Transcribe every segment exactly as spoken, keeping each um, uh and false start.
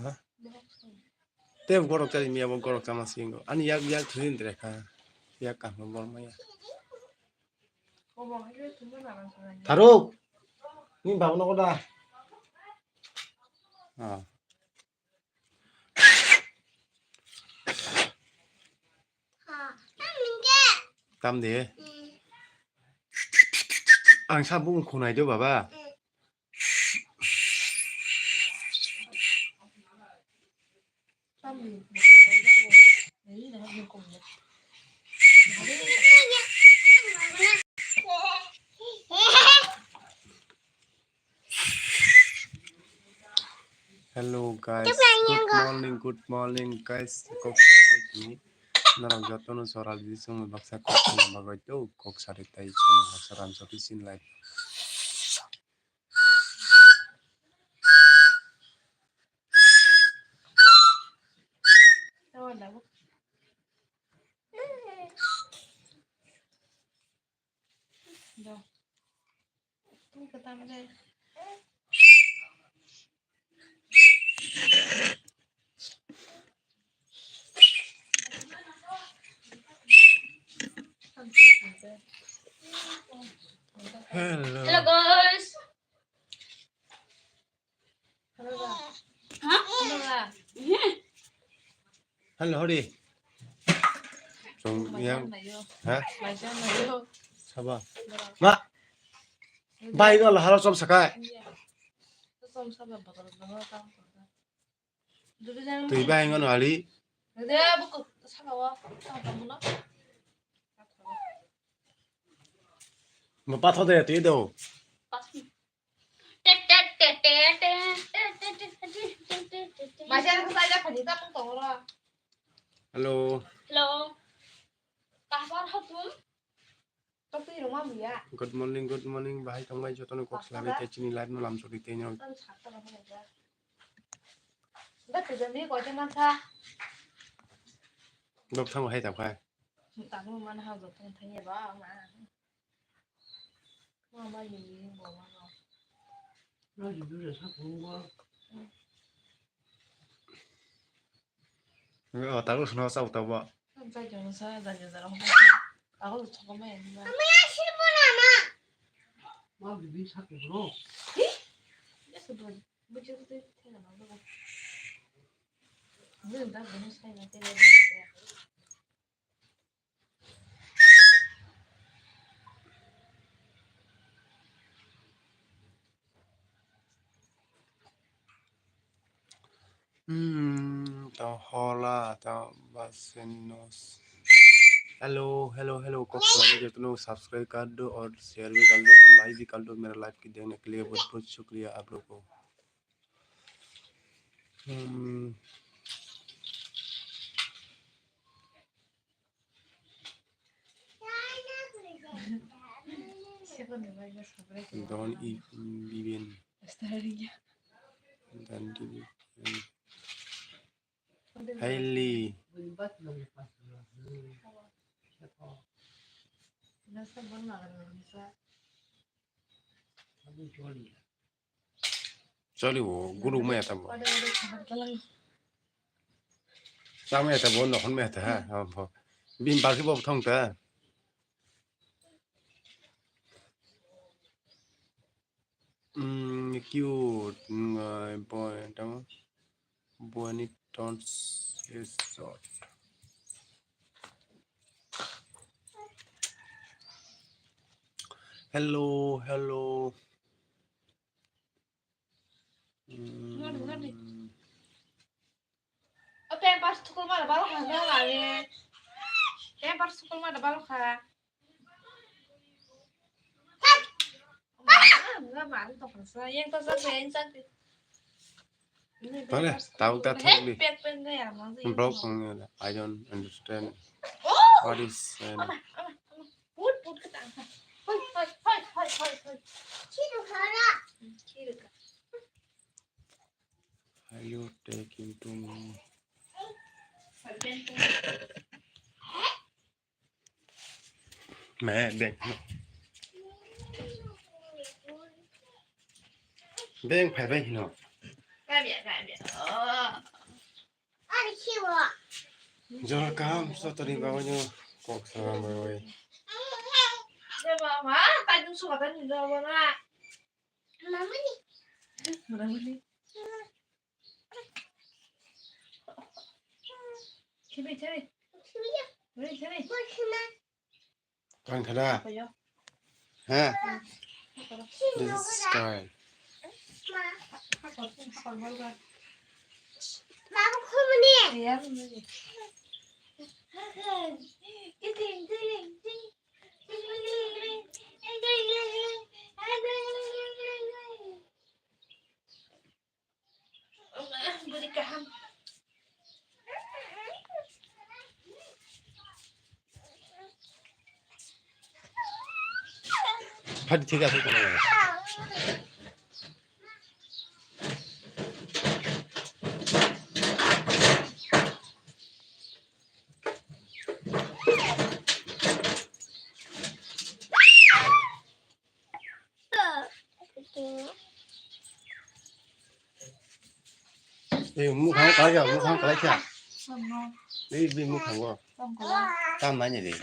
Ha? Tei borok chari miya bo borok chama singo. Ani yak yak thwin drekha. Yak kahma borok maya. Tharuk. Ni babo nogo da. Ah. Tam de. Ang sa bung khunai do baba. Hello guys, good morning, good morning guys. Kok salai kini. Norok jotono soral di song baksa kok sini bagoi to kok sari tai song baksa ram soti sin lai. Hello. Hello guys. Hello, hori. Song yang, ha? Saba. Ma. Bai no halo som sakai. Twi bai ngono ali. Ma patho de twi do. Hello. Hello. Kahbar ho tum? Good morning, good morning. Bahai tongbai jotono kok salai tei chini live no lamsori tei no. Bok thango hai tap khai. Tamo man ha jotono thangya ba ma. O tago sno sa uta ba. Hmm, to hola, to basenos. Hello, hello, hello. Kok salai jotono subscribe kar do or share bhi kar do or like bhi kar do. Mera live ki dekhne ke liye bahut bahut shukriya aap log ko. Hmm. Don i-, Biben. Dan Biben. Hailey. Choli bo, guru maya tamo. Chama ya tamo, nohon maya ta ha. Bini bagwi bo thong ta. Mm, cute, ngai boy tamo. Boy ni tons is short. Hello, hello. Ngadi, ngadi. Mm. O pampers thukul mara balo kha, ngadi. Pampers thukul mara balo kha. Mama, mama, mama, tokra sa, yang to sa, yang sa. Pare, tau ta thang di. Bro, I don't understand. Oh! What is, um, Ama, ama, ama. Put, put ka ta. Hoi, hoi, hoi, hoi, hoi, hoi. Chiru khara. Chiru ka. Are you taking to me? Me, beng. Beng phai bai hino. Jora kaham, sotori bagwino kok salam bai bai. Tang khada. Ha? This is style. Bwrwi kaham. Phadi thik aswk tongmani. Ei, mukhang kalai kha, mukhang kalai kha. Ei, bi mukhang o. Tam nai ni de.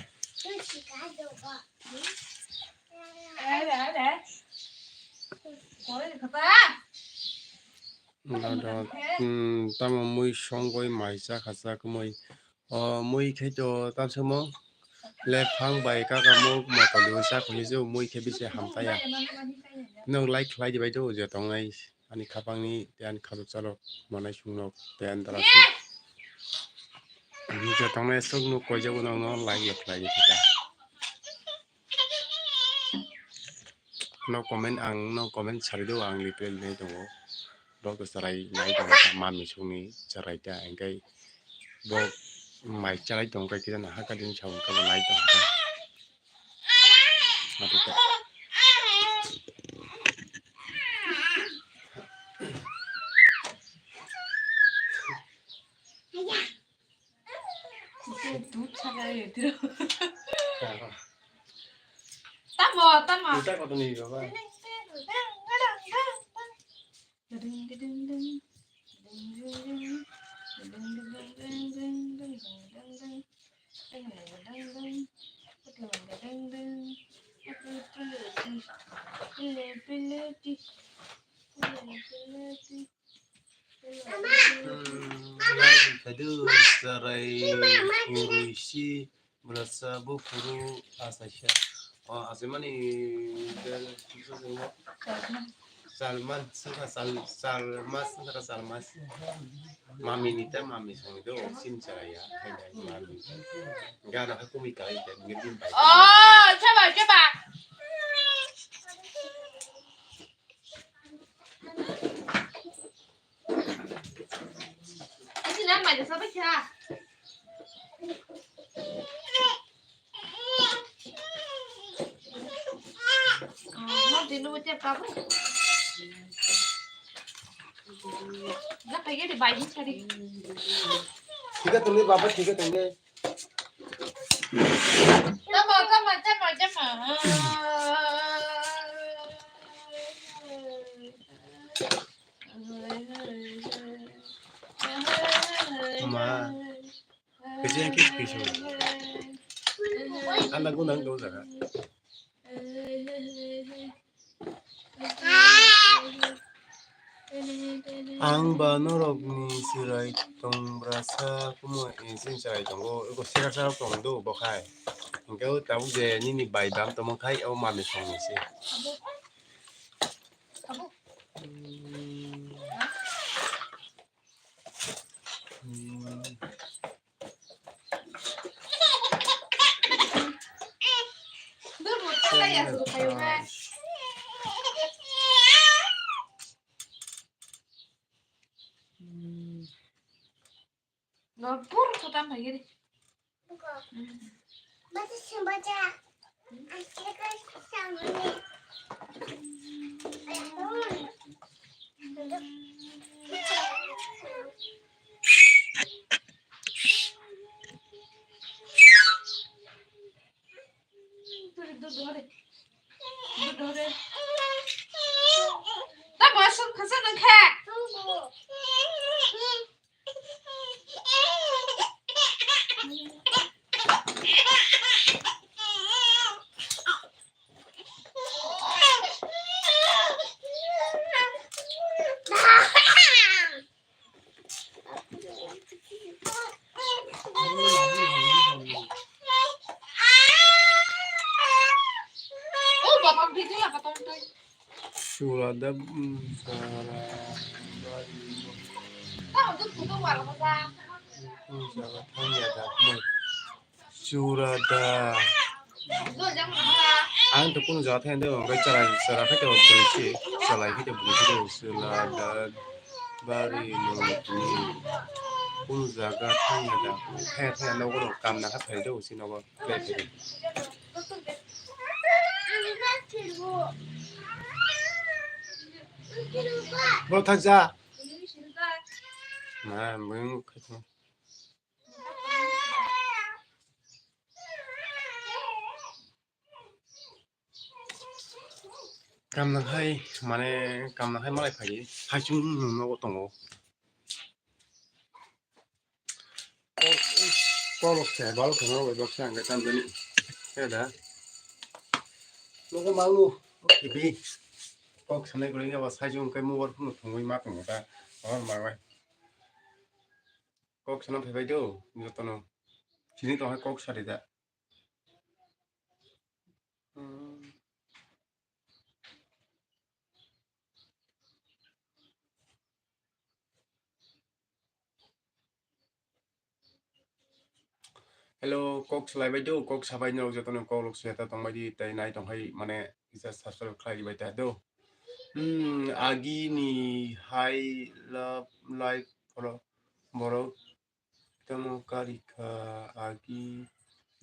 Dada, hmm, tamo mui songoi mai cha kha cha kwmui. O mui khe to tamsamo lephang bai kakamuk mokol ni sak hwnwi se mui khe bisi hamtaya. Nwng like khlai di bai do je tongnai ani khapang ni tei ani khachuk chalok manai sung nok tei ani dara sung. Ani je tongnai sok nuk koi jago nwng no like ya khlai di ta. No comment ang no comment sari do ang reply nai tongo. Bo kwchwrai nai tong kha, mami songni chwrai ta, hwnkhe bo mai chalai tong kha, kisa no hakha din sa wngkha, bo nai tong kha. Ati ta. Tamo, tamo. Ita koto ni baba. Hmm, lai kadu sarai kurui si. Belasa buphuru asaisa. O asaimani bel kisa singmo. Salman singkha sal salma singkha salma. Mami nita mami songdo sim saraya. Mami. Gana hakumi kai ta ngirgin bai. Oh, chaba chaba. Isi na mai sa ba kya. Thik hai tongdi baba, thik hai tongdi. Tamo, tamo, tamo, tamo. Ma. Kaisa yang kis kis. Anda guna ang dong jaga. Ang ba norok ni chwrai tong brasa kumo insing chwrai tongo, eko sera sera tong do bo khai. Hingke o tabuk je nini bai bam tongma khai o mami song ni se. Tamo aswk khasa nang khe. Pada, mm, sara, bari, mm, jaga thangya da, mm, chura da. Ang to kunu jaga thangya da, hwnkhe chwrai, chwrai khe to bwrwi se, chwrai khe to bwrwi se, chwla da, bari, mm, kunu jaga thangya da, thangya, thangya nogo rok kamna kha phaidi o si nogo. Bo thakja. Ma, bwing khatung. Kamna hai, mane, kamna hai malai phai. Hai chung nogo tongo. Kok, kok se, bal kheno, bai bak se, ang khe tam jani. Khe da. Nogo malu, kibi. Kok sanai guri ne, ba sai jung kai mobile phone thungwi ma tongo ta. Or ma bai. Kok sana phai bai do, jotono. Sini to hai kok sari da. Hmm. Hello, kok salai bai do, kok sabai no jotono kok lok seta tong bai di, tei nai tong hai mane kisa subscribe khlai di bai ta do. Hmm, agi ni hai love life poro borok tamo kari kha agi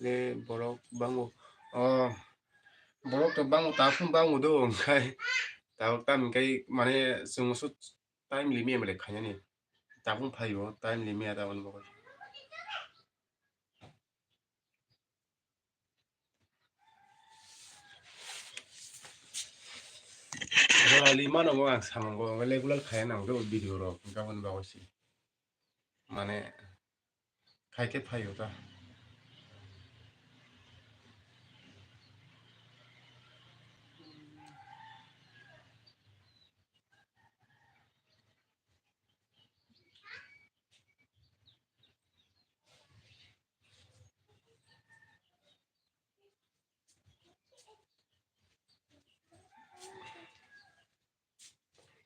le borok bango. Oh, borok to bango, takhum bango do, hwnkhe tabuk tam hwnkhe mane chwng su time limit male khainani. Tabuk phaio, time limit ya tabuk bagwi. Jora limano mo ang samungo, ang regular khaya nang do video rok, gabon bagwi si. Mane, khai khe phaio ta.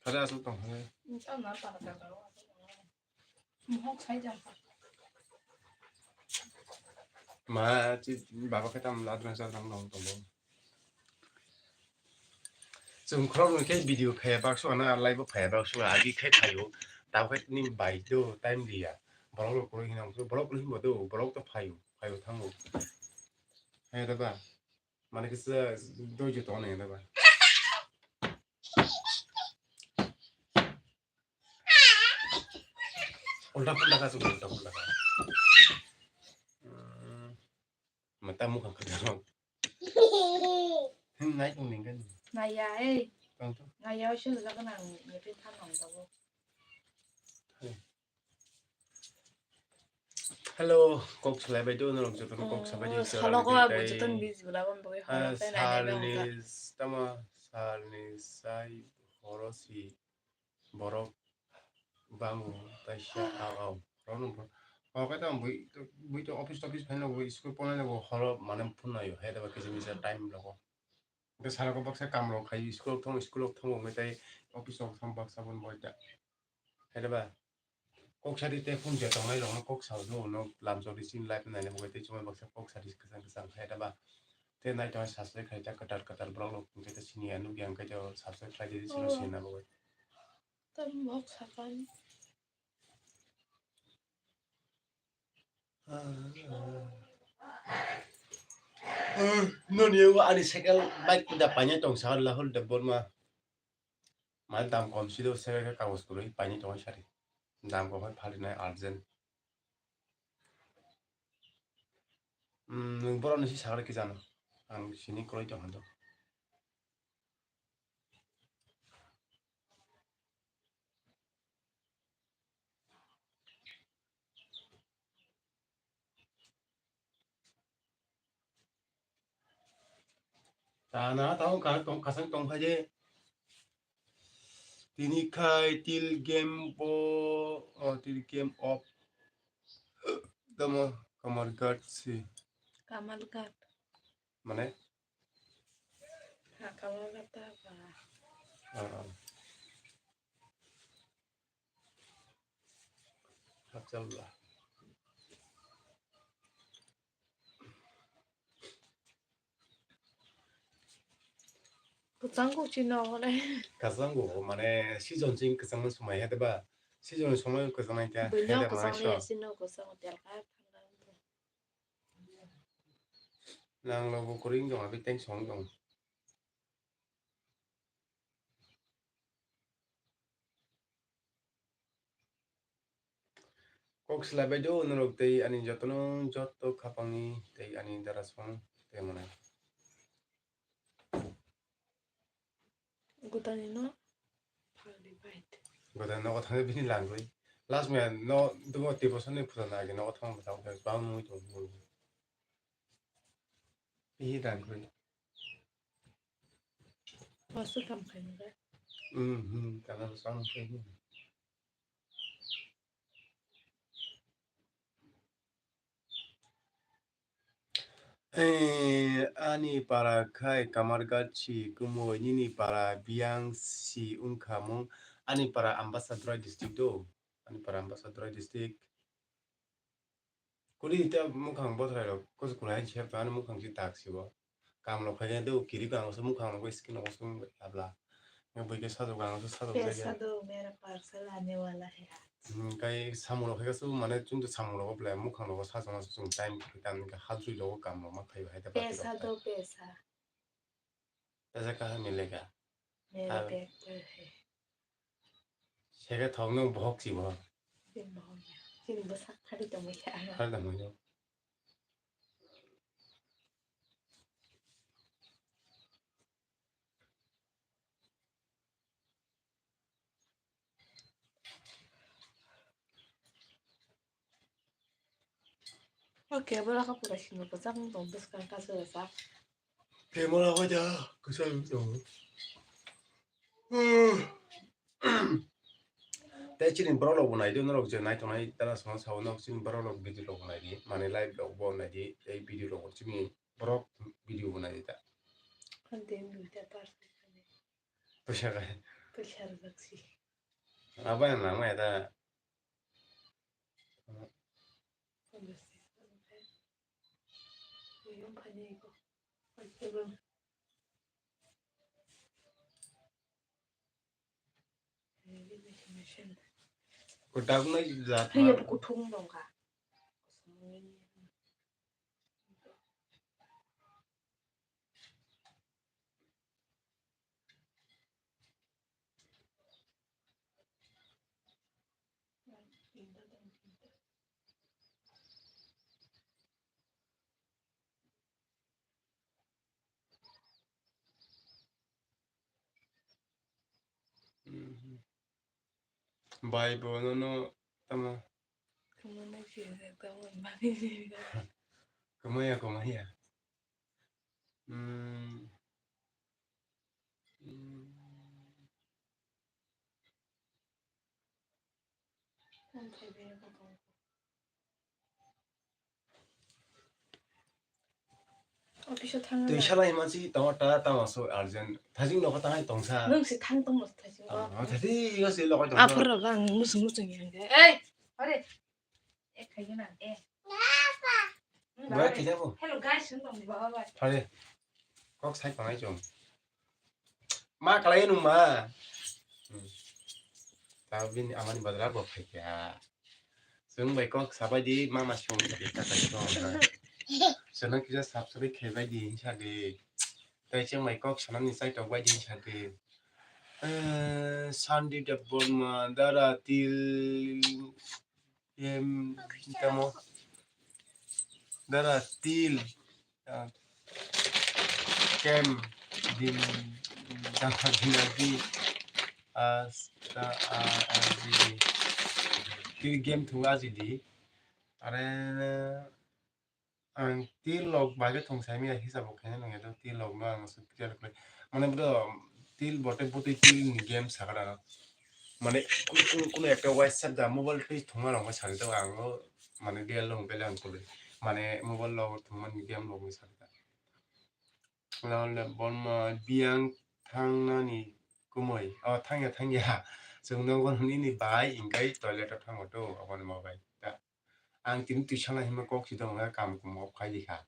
Kada aswk tong hwnwi. Mohok sai jang. Ma, chi baba khe tam ladrang chadrang nong tongo. Chwng khoroknwi khe video khaya baksa na, live o khaya baksa, agi khe khaio. Tamo khe nini bai do time liya. Borok rok kwrwi hino, borok kwrwi himbo do, borok to phaio, phaio thango. Hai da ba. Mane kisa doijo to ne da ba. Ulta pulta ka su, ulta pulta ka. Hmm. Mata mukha ka daro. Hmm, nai tong ning kan. Nai ya, eh. Tong to. Nai ya, shu la ka nang, ya pin than nang ta bo. Hai. Hello, kok salai bai do, norok jotono kok sabai di, oh, salo ko abo joton bis gula bam bagwi, ah, horok tai nai nai bang ka. Salni, tamo, salni sai horo si borok bango, taisa, ah, ah, rono bo. Kok ta bui to, bui to office, office phaino bui school ponai bo horo mane phone naio, hai da ba kisa misa time logo. Hwnkhe salo ko baksa kam rok khai, school rok thango, school rok thango, hwnkhe tai office rok thango baksa bon boi da. Hai da ba. Kok sadi tei phunjya tongnai rokno kok sao do, no lamchok di chini life naina bagwi tei chumui baksa kok sadi kwchang kwchang khlai da ba. Tei nai tongwi subscribe khlai ta kwtal kwtal borok rok hwnkhe tei sini ya nukya hwnkhe tei subscribe khlai di chini, oh, sini na bagwi. Tam bok sapan. Noni o ani cycle bike da paina tong sa Lahul Debbarma. Mai dam kom si do, se khe kagoj kwrwi paini tongwi sari. Dam kom hai phalinai urgent. Hmm, nwng borok ni si sakha khe jano. Ang sini kwrwi tong hando. Tana tamo ka tong kasang tong phaje. Tini khai til game bo, oh, til game off. Tamo Kamalghat si. Kamalghat. Mane? Ha, Kamalghat ta ba. Ah. Hachal ba. Kwchang kok chino hore. Kwchang kok mane season ching kwchang man somai hete ba. Season somai kwchang nai ta. Buino hete kwchang mane nai so. Chino kwchang tel ka thang. Nang lo bo kuring dong abi teng song dong. Kok slai bai do norok tei ani jotono joto khapangni tei ani darasong tei mwnai. Gotani no phaldi bait. Gotani nogo thangwi bini langwi. Last me no dumo tei bosonni phuto nagi nogo thang bwtang bwtang bang nungwi tong. Bini langwi. Wasu kam khainwi ba? Hmm, hmm, kana wasu kam khainwi. Eh, ani para khai Kamargat si kumui, nini para Biyang si wngkha mung, ani para Ambasa Durai district do, ani para Ambasa Durai district. Kuli ta mukhang bothrai rok kusu kulai se ani mukhang si tak sibo. Kam rok khai do kiri kang se mukhang rok skin rok sung abla. Nang bui ke sajok kang se sajok. Pesa do mera parcel aane wala hai. Hmm, kai samung rok khai su mane chung to samung rok ble mukhang rok sajok na sung time kai tam ka hal sui rok kam rok ma khai hai ta. Pesa do pesa. Pesa kaha milega. Mera behtar hai. Sega thok nung bohok si bohok. Chini bohok ya. Chini bwsak phari tongwi kha. Phari tongwi no. Okay, borok kha pura sini kwchang tong bwskang kasu rwchap. Camera bai da kwchang tong. Tei chini borok rok bo nai di, norok je nai tongnai dara songno sao, norok chini borok rok video rok bo nai di, mane live rok bo nai di, tei video rok bo chini borok video bo nai di ta. Content duita parcel kani. Puisa kai. Puisa rwjak si. Abo yang nama ya ta. Pondro se. Uyung phani ko. Ko dagna jat. Hei, ma- ya, kuthung dong kha. Bai bo nono tamo. Kumana kisa tamo mani. Kumaya, kumaya. Hmm. Hmm. Office o thang. Twi salai ma si tong ta, tamo so urgent. Thajing nogo tangai tongsa. Nung si thang tong mo thajing. Ah, thajing yo si logo tong. Aphar rok ang musung musung yang ge. Ei, hore. Eh, khaigena, eh. Boy, khaigena bo. Hello, guys, sung tong di baba, baba. Hore. Kok sai pangai chong. Ma kalai nung ma. Hmm. Ta bini amani badra bo khai kha. Chwng bai kok sabai di, mama song di, ta kai song. Chwng kisa subscribe khai bai di, hinsa di. Tai chwng bai kok sanani chai tok bai di, hinsa di. Eh, Sandy Debbarma, Dara Til, em, tamo. Dara Til, ah, Kem, Din, Dara Dinadi, Asta, a, a, di, di. Til game thung aji di. Are, Ang til log bai khe thung sai manya hisab bo khaina nangya do, til log no ang se clear khlai. Mane bro, til bote butwi til ni game sakha da. Mane kun, kun, kun ekta wise sab da mobile twi thungma rok bai sakha do ang o, mane real log bai le ang kului. Mane mobile log thungma ni game log bai sakha da. Lale Borma biyang thangnani Kumui, o thangya thangya. Chwng nogo nini bai, hinkhe toilet o thango to, aboni ma bai. Ta. Ang tini tuisanai hinma kok si tongkha, kam kumo khai di kha.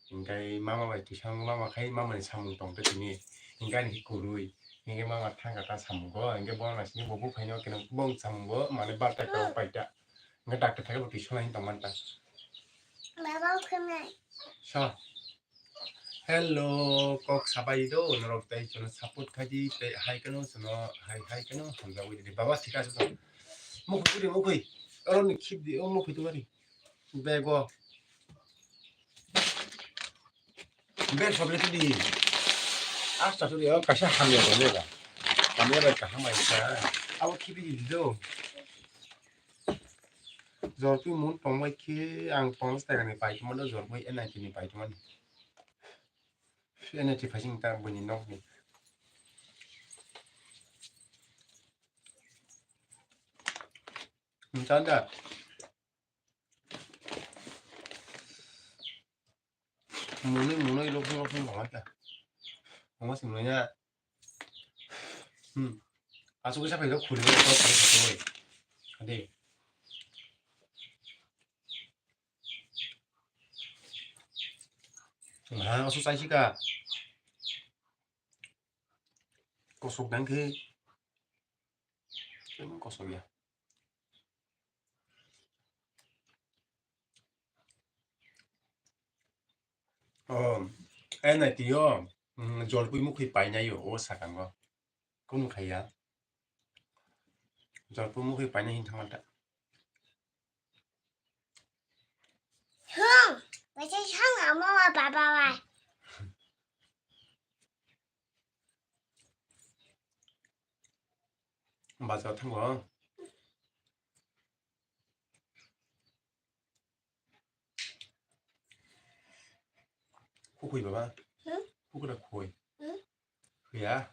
Hinkhe mama bai tuisango, mama khai mama ni samung tongkha tini. Hinkhe ani kwrwi. Hinkhe mama thangkha ta samungo, hinkhe bono naisingkhe bo buphaino keno bong samungo, mane barta khe paita. Hinkhe doctor thangkhe bo tuisanai hin tongmanta. Baba, ukhwmnai. Sa. Hello, kok sabai do, norok tei chwngno support khai di, tei hai kano chwngno, hai, hai kano hamjagwi di. Baba, thik ache to. Mukhui di, mukhui. Oro ni khip di, o mukhui tu bari. Bego. Bel soble tu di. Asta tu di, o kaisa hamya to lega. Hamya bai kaham ai sa. Abo khip di do. Jorpi mun tongbai khe ang ponchash taka ni paithumano, jorpi N I T ni paithumani. N I T phaising ta bini nokni. Tanda. Munui, munui, lokhung, lokhung, tongma kha. Tongma sing nungya. Hmm. Asuk kisa phai khuli, khuli, khuli. Ade. Ha, asuk sai sika. Kosok dang khe. Kosok ya. O, N I T o, mm, jolpui mukhui painai o, o sakango. Kunu khaiya. Jolpui mukhui painai hin thangmanta. Hmm, kaisa sang amo baba bai. Bazar thango. Khukui baba. Hmm? Khukui da khukui. Hmm? Khuya.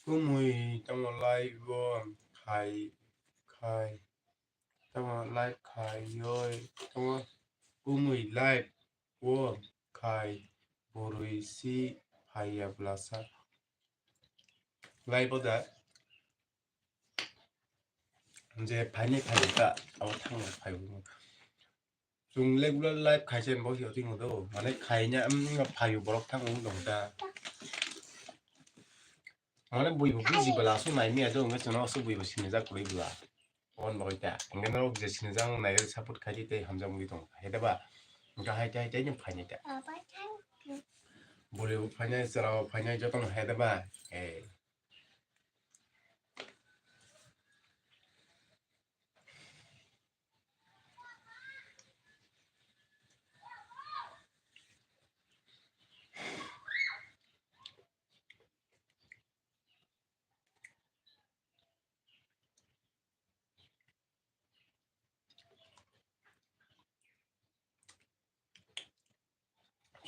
Kumui tamo live o khai, khai, tamo live khai oi, tamo kumui live o khai, borwi si phaiya bwlasa. Live o da je phaini phai ta, abo thangna phai. Chwng regular live khaise bo si oti ngodo. Mane khaina, mm, phaio borok thang wng dong da. Mane buibo busy bwla aswk nai miya do, wngkhe chwngno aswk buibo sinijak kwrwi bwla. Oboni bagwi ta. Hwnkhe norok je sinijak wng nai support khai di tei hamjak wngwi tong. Hai da ba? Hwnkhe hai tei hai tei nwng phainai ta. Baba, thank you. Bwrwi bo phainai, chwra bo phainai, jotono hai da ba? Eh.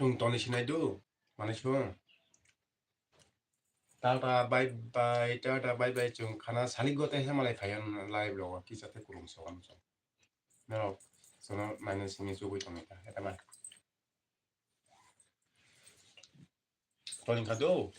Chwng toni sinai do, manwi chwng. Tata bye bye, tata bye bye, chwng khana salik gote se malai phaiya live logo kisa tei kulum sogo chwng. Norok chwngno naina simi chugui tongwi ta, eta ma. Toni kha do.